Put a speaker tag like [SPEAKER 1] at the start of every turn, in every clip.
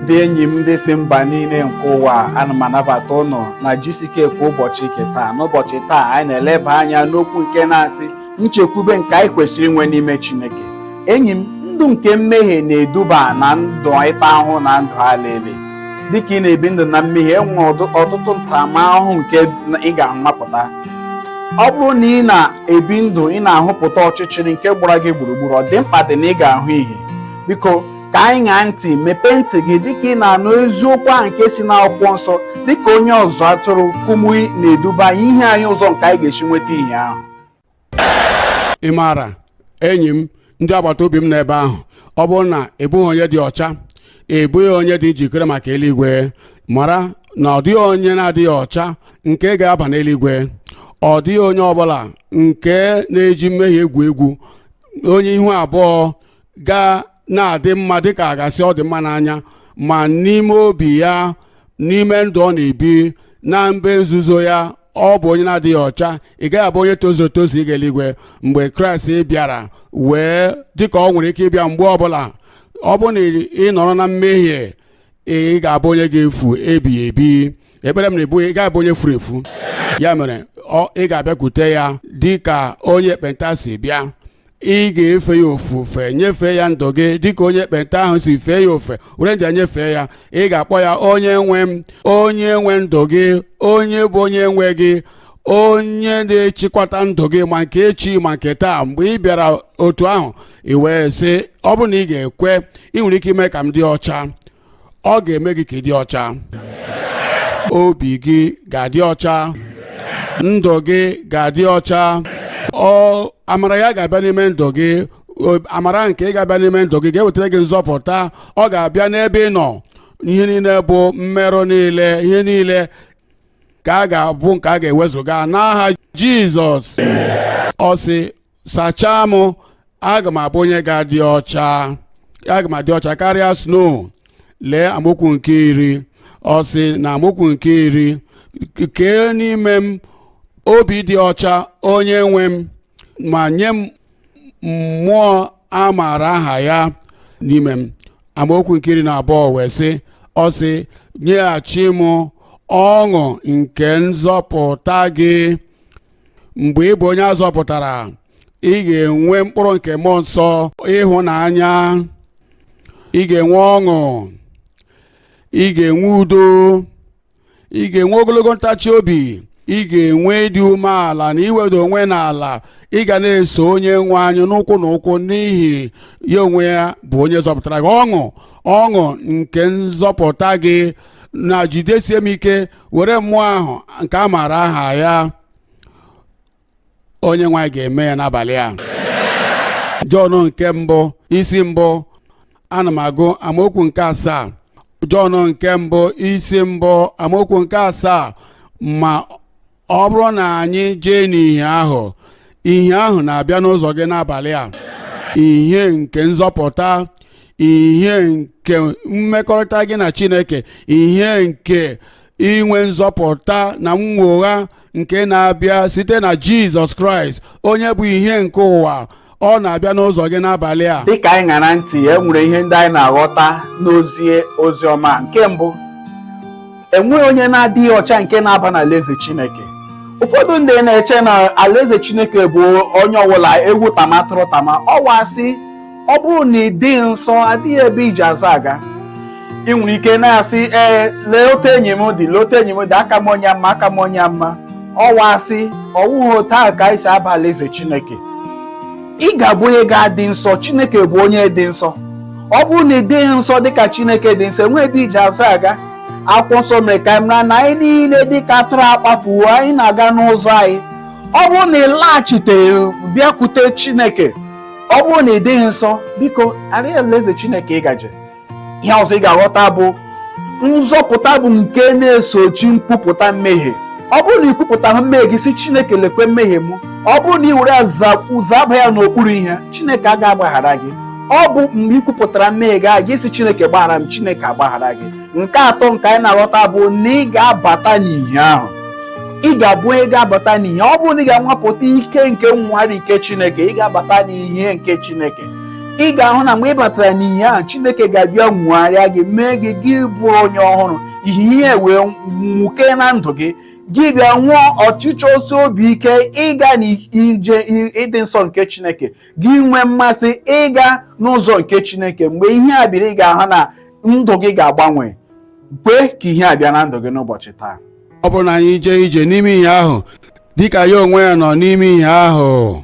[SPEAKER 1] Ndị enyi m ndị si mba niile nke ụwa, ana m anabata ụnụ na GCK kwa ụbọchị nke taa. N'ụbọchị taa, anyị na-eleba anya n'okwu nke na-asị nchekwube nke anyị kwesịrị inwe n'ime Chineke. Enyi m, ndụ nke mmehie na-eduba na ndụ ịta ahụhụ na ndụ alele. Dịka ị na-ebi ndụ na mmehie, enwere ọtụtụ ntaramahụhụ nke ị ga-anwapụta. Ọ bụrụ na ị na-ebi ndụ ị na-ahụpụta ọchịchịrị nke gbara gị gburugburu, ọ dị mkpa dị na ị ga-ahụ ìhè. Biko, ka anyị ṅaa ntị, mepee ntị gị dịka ị na-anụ eziokwu ahụ nke si n'akwụkwọ nsọ, dịka onye ọzụzụ atụrụ Kumuyi na-eduba anyị ihe anyị ụzọ nke anyị ga-esi nweta ìhè ahụ.
[SPEAKER 2] Ị maara, enyi m, ndị agbata obi m n'ebe ahụ, ọ bụrụ na ị bụghị onye dị ọcha, ị bụghị onye dị njikere maka eluigwe, mara na ọ dịghị onye na-adịghị ọcha nke ga-aba n'eluigwe. Ọ dịghị onye ọbụla nke na-eji mmehie egwu egwu, onye ihu abụọ ga na-adị mma dịka a ga-asị ọ dị mma n'anya, ma n'ime obi ya, n'ime ndụ ọ na-ebi na mbe nzuzo ya, ọ bụ onye na-adịghị ọcha. Ị gaghị abụ onye tozuru etozu ịga eluigwe mgbe Kraịst bịara wee dịka ọ nwere ike ịbịa mgbe ọbụla. Ọ bụrụ na ị nọrọ na mmehie, ị ga-abụ onye ga-efu ebighị ebi. Ekpere m na ịbụ ị ga-abụ onye furu efu. Ya mere, ị ga-abịakwute ya dịka onye ekpenta si bịa. Ị ga-efe ya ofufe, nyefee ya ndụ gị dịka onye ekpenta ahụ si fee ya ofe, were ndụ ya nyefee ya. Ị ga-akpọ ya onye nwe m, onye nwe ndụ gị, onye bụ onye nwe gị, onye na-echikwata ndụ gị, ma nke echi ma nke taa. Mgbe ị bịara otu ahụ, ị wee sị, ọ bụrụ na ị ga-ekwe, ị nwere ike ime ka m dị ọcha. Ọ ga-eme gị ka ị dị ọcha. Obi gị ga-adị ọcha, ndụ gị ga-adị ọcha. Ọ amara ya ga-abịa n'ime ndụ gị. Amara nke ị ga-abịa n'ime ndụ gị ga-ewetara gị nzọpụta. Ọ ga-abịa n'ebe ị nọ. Ihe niile bụ mmerụ niile, ihe niile ka a ga-abụ nke a ga-ewezụga n'aha Jizọs. Ọ sị, sachaa m, aga m abụ onye ga-adị ọcha, aga m adị ọcha karịa snow. Lee amaokwu nke 10. Ọ sị na amaokwu nke 10, kee n'ime m obi dị ọcha, onye nwe m, ma nye m mmụọ a maara aha ya n'ime m. Amaokwu nke 12 wee sị, ọ sị, nyeghachi m ọṅụ nke nzọpụta gị. Mgbe ị bụ onye a zọpụtara, ị ga-enwe mkpụrụ nke mmụọ nsọ, ịhụnanya, ị ga-enwe ọṅụ, ị ga-enwe udo, ị ga-enwe ogologo ntachi obi, ị ga-enwe ịdị umeala na iweda onwe n'ala. Ị ga na-eso onye nwe anyị n'ụkwụ na ụkwụ, n'ihi ya onwe ya bụ onye zọpụtara gị. Ọṅụ, ọṅụ nke nzọpụta gị na jidesie m ike, were mmụọ ahụ nke a maara aha ya. Onye nwe anyị ga-eme ya n'abalị a. Jọn nke 1, isi 1, ana m agụ amaokwu nke 7. Jọn nke 1, isi 1, amaokwu nke 7: ma ọ bụrụ na anyị jee n'ihe ahụ, ihe ahụ na-abịa n'ụzọ gị n'abalị a, ihe nke nzọpụta, ihe nke mmekọrịta gị na Chineke, ihe nke inwe nzọpụta na nnwogha nke na-abịa site na Jizọs Kraịst, onye bụ ihe nke ụwa. Ọ na-abịa n'ụzọ gị n'abalị a.
[SPEAKER 1] Dịka anyị ṅara ntị, e nwere ihe ndị anyị na-aghọta n'ozi ozi ọma. Nke mbụ, enweghị onye na-adịghị ọcha nke na-aba n'alaeze Chineke. Ụfọdụ ndị na-eche na alaeze Chineke bụ onye ọbụla ewu tama atụrụ tama. Ọwa asị. Ọ bụrụ na ị dịghị nsọ, adịghị ebe iji azụ aga. Ị nwere ike na-asị, ee, lee otu enyi m dị, lee otu enyi m dị, aka m onye mma, aka m onye mma. Ọwa asị. Ọwụghị otu ahụ ka anyị si aba alaeze Chineke. Ị ga-abụ onye ga-adị nsọ. Chineke bụ onye dị nsọ. Ọ bụrụ na ị dịghị nsọ dịka Chineke dị nsọ, enweghị ebe iji azụ aga. Akwụkwọ nsọ mere ka anyị mara na anyị niile dịka atụrụ akpafuwo, anyị na-aga n'ụzọ anyị. Ọ bụrụ na ị laghachite bịakwute Chineke, ọ bụrụ na ị dịghị nsọ, biko, arịa alaeze Chineke ịgaje. Ihe ọzọ ị ga-aghọta bụ nzọpụta bụ nke na-esochi nkwupụta mmehie. Ọ bụrụ na ị kwupụtahụ mmehie gị, si Chineke, lekwe mmehie m, ọ bụrụ na ị were ya zaba ya n'okpuru ihe, Chineke agaghị agbaghara gị. Ọ bụ mgbe ị kwupụtara mmehie gị, gị si Chineke gbaghara m, Chineke agbaghara gị. Nke atọ nke anyị na-aghọta bụ na ị ga-abata n'ihe ahụ. Ị ga-abụ onye ga-abata n'ihe. Ọ bụrụ na ị ga-anwapụta ike nke nwari nke Chineke, ị ga-abata n'ihe nke Chineke. Ị ga-ahụ na mgbe ị batara n'ihe ahụ, Chineke ga-abịa nwegharịa gị, mee gị gị bụrụ onye ọhụrụ. Ihe wee nwuke na ndụ gị, gị bịa nwụọ ọchịchọ osi obi ike ịga n'ije ịdị nsọ nke Chineke, gị nwee mmasị ịga n'ụzọ nke Chineke. Mgbe ihe a bịara, ị ga-ahụ na ndụ gị ga-agbanwe. Kwe ka ihe a bịa na ndụ gị n'ụbọchị taa.
[SPEAKER 2] Ọ bụrụ na anyị jee ije n'ime ihe ahụ dịka ya onwe ya nọ n'ime ihe ahụ,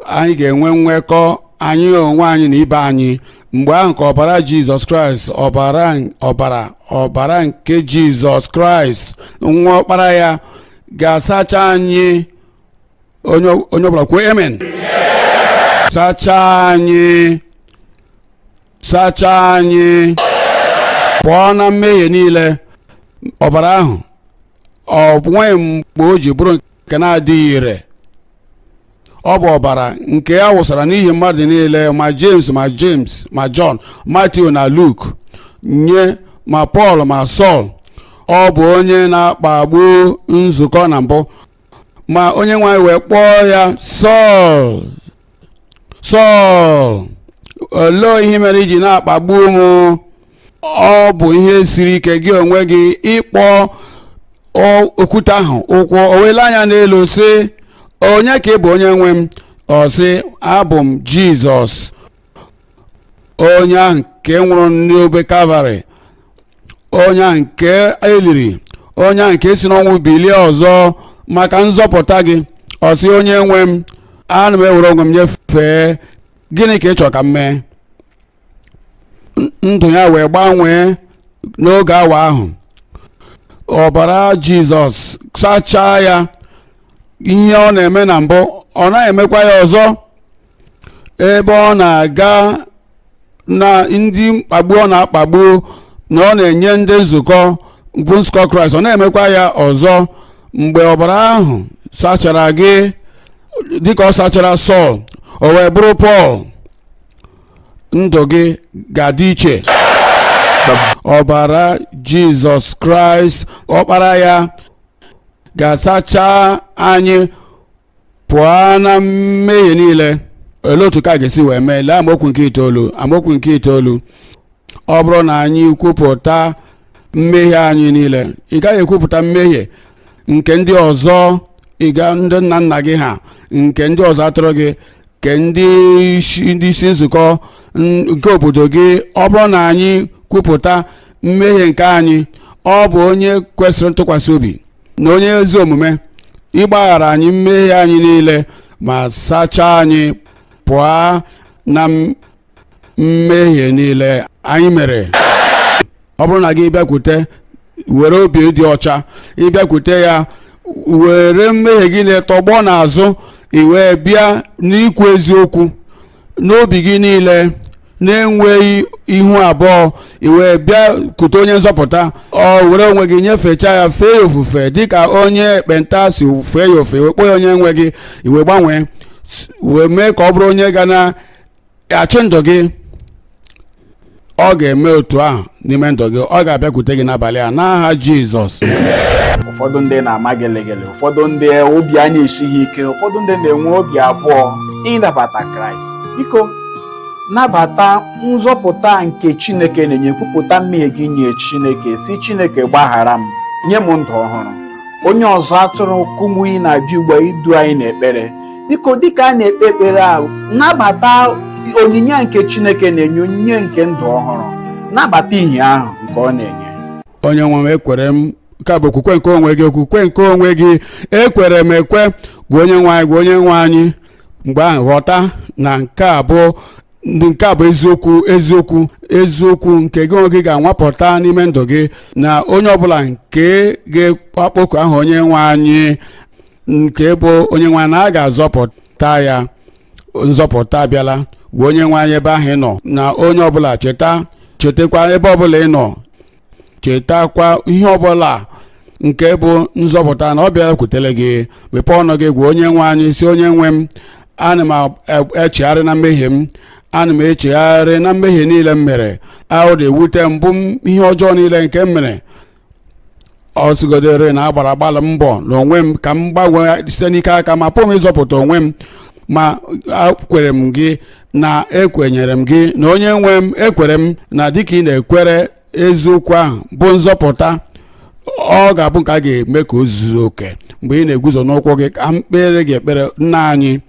[SPEAKER 2] anyị ga-enwe nwekọ anyị onwe anyị na ibe anyị. Mgbe ahụ ka ọbara Jizọs Kraịst, ọbara ọbara ọbara nke Jizọs Kraịst, nwa ọkpara ya, ga-asacha anyị. Onye ọbụla kwuo amen. Sachaa anyị, sachaa anyị pụọ na mmehie niile. Ọbara ahụ ọ nweghị mgbe o ji bụrụ nke na-adịghị ire. Ọ bụ ọbara nke a wụsara n'ihi mmadụ niile, ma James, ma James ma John, Matthew na Luke, nye ma Paul ma Saul. Ọ bụ onye na-akpagbu nzukọ na mbụ, ma onye nwe anyị wee kpọọ ya, "Sọl, Sọl, olee ihe mere iji na-akpagbu m?" Ọ bụ ihe siri ike gị onwe gị ịkpọ okwute ahụ ụkwụ. O wee lee anya n'elu sị, "Onye ka ị bụ, onye nwe m?" Ọ sị, "Abụ m Jizọs, onye ahụ nke nwụrụ n'obe Kalvarị, onye ahụ nke eliri, onye ahụ nke si n'ọnwụ bilie ọzọ maka nzọpụta gị." Ọ sị, "Onye nwe m, ana m ewere onwe m nyefee. Gịnị ka ị chọrọ ka m mee?" Ndụ ya wee gbanwee n'oge awa ahụ. Ọbara Jizọs sachaa ya. Ihe ọ na-eme na mbụ, ọ naghị emekwa ya ọzọ. Ebe ọ na-aga na ndị mkpagbu ọ na-akpagbu na ọ na-enye ndị nzukọ bụ nzukọ Kraịst, ọ na-emekwa ya ọzọ. Mgbe ọbara ahụ sachara gị dịka ọ sachara Sọl, o wee bụrụ Pọl, ndụ gị ga-adị iche. Ọbara Jizọs Kraịst, ọkpara ya, ga-asacha anyị pụọ na mmehie niile. Olee otu ka ga-esi wee mee? Lee amaokwu nke 9, amaokwu nke 9. Ọ bụrụ na anyị kwupụta mmehie anyị niile. Ị gaghị ekwupụta mmehie nke ndị ọzọ, ịga ndị nna nna gị ha, nke ndị ọzọ atụrụ gị, nke ndị isi nzukọ nke obodo gị. Ọ bụrụ na anyị kwupụta mmehie nke anyị, ọ bụ onye kwesịrị ntụkwasị obi na onye ezi omume ịgbaghara anyị mmehie anyị niile ma sachaa anyị pụọ na mmehie niile anyị mere. Ọ bụrụ na gị bịakwute were obi dị ọcha, ịbịakwute ya were mmehie gị na-etọgbọ n'azụ, i wee bịa n'ikwu eziokwu n'obi gị niile na-enweghị ihu abụọ, i wee bịa kute onye nzọpụta, ọ were onwe gị nyefechaa ya, fee ya ofufe dịka onye ekpenta si fee ya ofe, wee kpọọ ya onye nwe gị, i wee gbanwee, wee mee ka ọ bụrụ onye ga na-achị ndụ gị. Ọ ga-eme otu ahụ n'ime ndụ gị. Ọ ga-abịakwute gị n'abalị a n'aha Jizọs.
[SPEAKER 1] Ụfọdụ ndị na-ama gelegele, ụfọdụ ndị obi a na-esighị ike, ụfọdụ ndị na-enwe obi abụọ ịnabata Kraịst. Biko nabata nzọpụta nke Chineke na-enye. Kwupụta mmehie gị nye Chineke, si, "Chineke, gbaghara m, nye m ndụ ọhụrụ." Onye ọzụ atụrụ Kumuyi na-abịa ugbu a idu anyị n'ekpere. Biko, dịka a na-ekpe ekpere ahụ, nabata onyinye nke Chineke na-enye, onyinye nke ndụ ọhụrụ. Nabata ihe ahụ nke ọ na-enye.
[SPEAKER 2] Onye nwe m, ekwere m. Nke a bụ okwukwe nke onwe gị, okwukwe nke onwe gị. Ekwere m ekwe. Gwa onye nwe anyị, gwa onye nwe anyị. Mgbe ahụ ghọta na nke a bụ eziokwu, eziokwu, eziokwu nke gị onwe gị ga-anwapụta n'ime ndụ gị, na onye ọbụla nke ga-akpọku aha onye nwe anyị, nke bụ onye nwe anyị, na a ga-azọpụta ya. Nzọpụta abịala. Gwa onye nwe anyị ebe ahụ ị nọ, na onye ọbụla cheta, chetakwa ebe ọbụla ị nọ, chetakwa ihe ọbụla nke bụ nzọpụta na ọ bịakwutere gị. Mepee ọnụ gị, gwa onye nwe anyị, si, "Onye nwe m, ana m echegharị na mmehie m. Ana m echegharị na mmehie niile m mere. Ahụ na-ewute mbụ m ihe ọjọọ niile nke m mere. Ọ sịgodere na agbara agbalị mbọ n'onwe m ka m gbanwee site n'ike aka, ma pụọ m ịzọpụta onwe m. Ma ekwere m gị na ekwenyere m gị na onye nwe m, ekwere m na dịka ị na-ekwere eziokwu ahụ bụ nzọpụta, ọ ga-abụ nke a ga-eme ka o zuo oke mgbe ị na-eguzo n'ụkwụ gị. Ka m kpere gị ekpere. Nna anyị,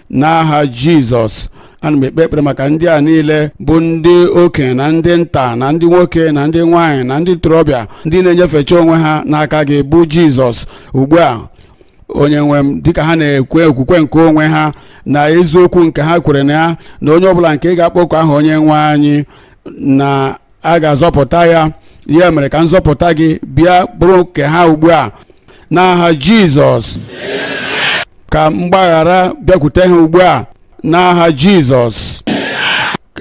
[SPEAKER 2] n'aha Jizọs, ana m ekpe ekpere maka ndị a niile bụ ndị okenye na ndị nta na ndị nwoke na ndị nwanyị na ndị ntorobịa, ndị na-enyefecha onwe ha n'aka gị bụ Jizọs ugbu a. Onye nwe m, dịka ha na-ekwe okwukwe nke onwe ha na eziokwu nke ha kwere na ya, na onye ọbụla nke ga-akpọku aha onye nwe anyị na a ga-azọpụta ya, ya mere ka nzọpụta gị bịa bụrụ nke ha ugbu a n'aha Jizọs. Ka mgbaghara bịakwute ha ugbu a n'aha Jizọs.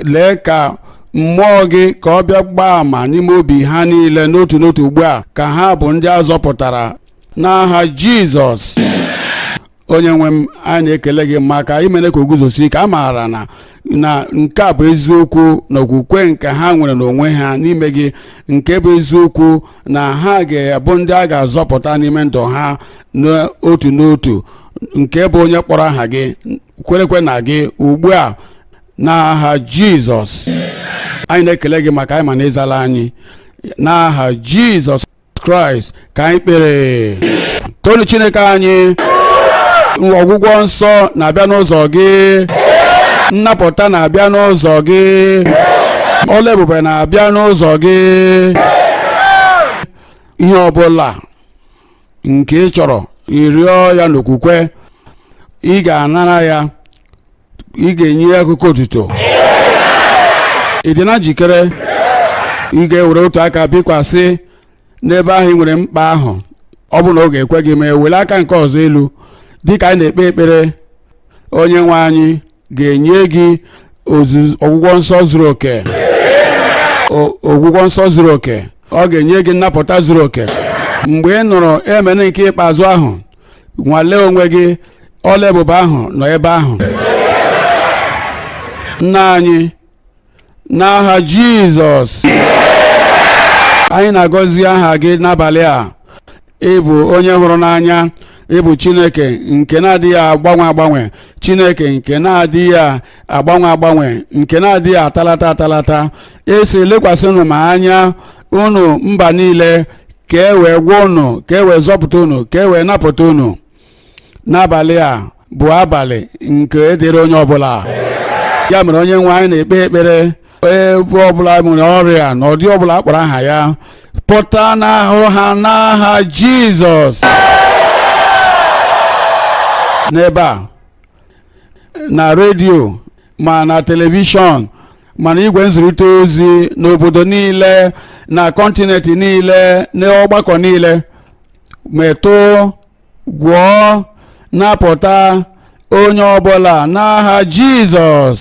[SPEAKER 2] Lee ka mmụọ gị ka ọ bịa gbaa àmà n'ime obi ha niile n'otu n'otu ugbu a, ka ha bụ ndị a zọpụtara n'aha Jizọs. Onye nwe m, anyị na-ekele gị maka imere ka o guzosi ike. A maara na nke a bụ eziokwu na okwukwe nke ha nwere n'onwe ha n'ime gị, nke bụ eziokwu na ha ga-abụ ndị a ga-azọpụta n'ime ndụ ha n'otu n'otu, nke bụ onye kpọrọ aha gị, kwerekwe na gị ugbu a n'aha Jizọs. Anyị na-ekele gị maka anyị ma na ịzala anyị. N'aha Jizọs Kraịst ka anyị kpere. Tonu Chineke anyị. Ọgwụgwọ nsọ na-abịa n'ụzọ gị, nnapụta na-abịa n'ụzọ gị, ọla ebube na-abịa n'ụzọ gị. Ihe ọbụla nke ị chọrọ, ịrịọ ya n'okwukwe, ị ga-anara ya, ị ga-enye ya akụkọ otuto. Ị dị na njikere? Ị ga-ewere otu aka bikwasị n'ebe ahụ ị nwere mkpa ahụ. Ọ bụ na ọ ga-ekwe gị mee, were aka nke ọzọ elu dịka anyị na-ekpe ekpere. Onye nwe anyị ga-enye gị ọgwụgwọ nsọ zuru oke, ọgwụgwọ nsọ zuru oke. Ọ ga-enye gị nnapụta zuru oke. Mgbe ị nụrụ amen nke ikpeazụ ahụ, nwalee onwe gị. Ọla ebube ahụ nọ ebe ahụ. Nna anyị, n'aha Jizọs, anyị na-agọzi aha gị n'abalị a. Ị bụ onye hụrụ n'anya, ịbụ Chineke nke na-adịghị agbanwe agbanwe, Chineke nke na-adịghị agbanwe agbanwe, nke na-adịghị atalata atalata. Esi lekwasịnụ m anya, unu mba niile, ka e wee gwọọ unu, ka e wee zọpụta unu, ka e wee napụta unu. N'abalị a bụ abalị nke edere onye ọbụla. Ya mere, onye nwe anyị, na-ekpe ekpere, ebe ọbụla nwere ọrịa na ụdị ọbụla akpọrọ aha ya, pụta n'ahụ ha n'aha Jizọs. N'ebe a, na redio, ma na telivishọn, ma na igwe nzirịta ozi, n'obodo niile, na kọntinent niile, n'ọgbakọ niile, metụ, gwọọ, napụta onye ọbụla n'aha Jizọs.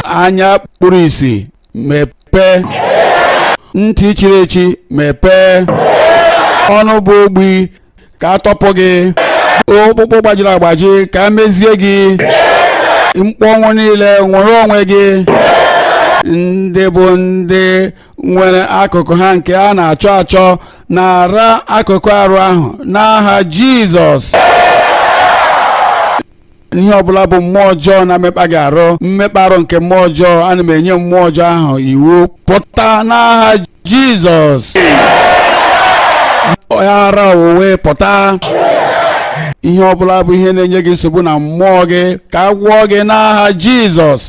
[SPEAKER 2] Anya kpuru isi, mepee. Ntị chiri echi, mepee. Ọnụ bụ ogbi, ka atọpụ gị. Ọkpụkpụ gbajiri agbaji, ka mezie gị. Mkpọnwụ niile, nwere onwe gị. Ndị bụ ndị nwere akụkụ ha nke a na-achọ achọ, na-ara akụkụ arụ ahụ n'aha Jizọs. Ihe ọbụla bụ mmụọ ọjọọ na-emekpa gị arụ, mmekpa arụ nke mmụọ ọjọọ, ana m enye mmụọ ọjọọ ahụ iwu, pụta n'aha Jizọs. Ara owuwe, pụta. Ihe ọbụla bụ ihe na-enye gị nsogbu na mmụọ gị, ka a gwọọ gị n'aha Jizọs.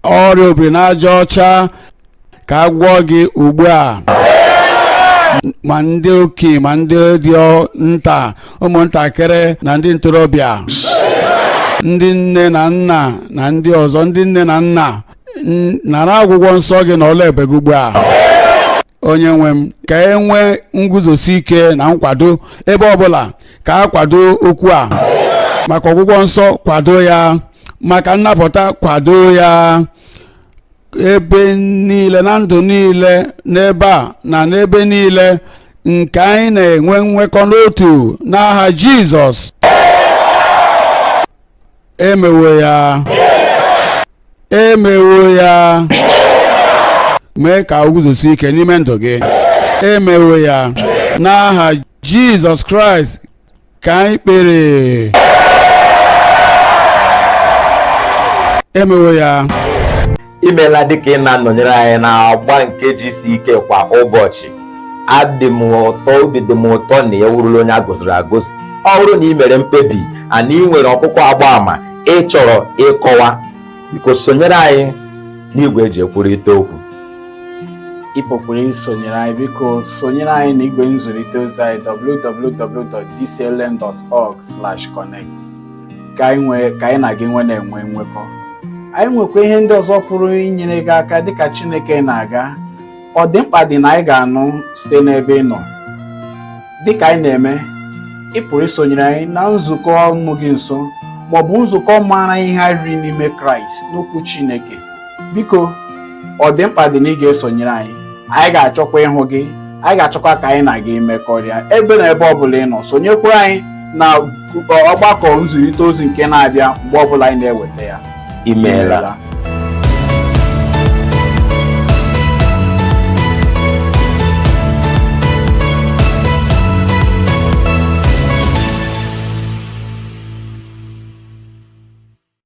[SPEAKER 2] Ọrịa obiri na aja ọcha, ka a gwọọ gị ugbu a. Ma ndị okenye ma ndị dị nta, ụmụntakịrị na ndị ntorobịa, ndị nne na nna na ndị ọzọ, ndị nne na nna, nara ọgwụgwọ nsọ gị na ọla ebube gị ugbu a. Onye nwe m, ka e nwee nguzosi ike na nkwado ebe ọbụla, ka a kwado okwu a maka ọgwụgwọ nsọ, kwado ya maka nnapụta, kwado ya ebe niile na ndụ niile, n'ebe a na n'ebe niile nke anyị na-enwe nwekọ n'otu, n'aha Jizọs. Emewo ya, emewo ya. Mee ka o guzosi ike n'ime ndụ gị. Emewo ya n'aha Jizọs Kraịst ka anyị kpere. Emewo ya.
[SPEAKER 3] Imeela dịka ị na-anọnyere anyị na-agba nke GCK kwa ụbọchị. Adị m ụtọ, obi dị m ụtọ na ị wụrụla onye a gọziri agọzi. Ọ bụrụ na ị mere mkpebi na ị nwere ọkụkọ agba ama ị chọrọ ịkọwa, biko sonyere anyị n'igwe eji ekwurịta okwu.
[SPEAKER 1] Ị pụkwara isonyere anyị. Biko sonyere anyị na igwe nzirịta ozi anyị, www.dclm.org/connect, ka anyị na gị nwee na-enwe nwekọ. Anyị nwekwa ihe ndị ọzọ pụrụ inyere gị aka dịka Chineke na-aga. Ọ dị mkpa dị na anyị ga-anụ site n'ebe ị nọ. Dịka anyị na-eme, ị pụrụ isonyere anyị na nzukọ nọ gị nso maọbụ nzukọ maara ihe anyị riri n'ime Kraịst n'okwu Chineke. Biko, ọ dị mkpa dị na ị ga-esonyere anyị. Anyị ga-achọkwa ịhụ gị. Anyị ga-achọkwa ka anyị na gị mekọrịa. Ebe na ebe ọbụla ị nọ, sonyekwara anyị na ọgbakọ nzirịta ozi nke na-abịa mgbe ọbụla anyị na-eweta ya.
[SPEAKER 3] Imeela.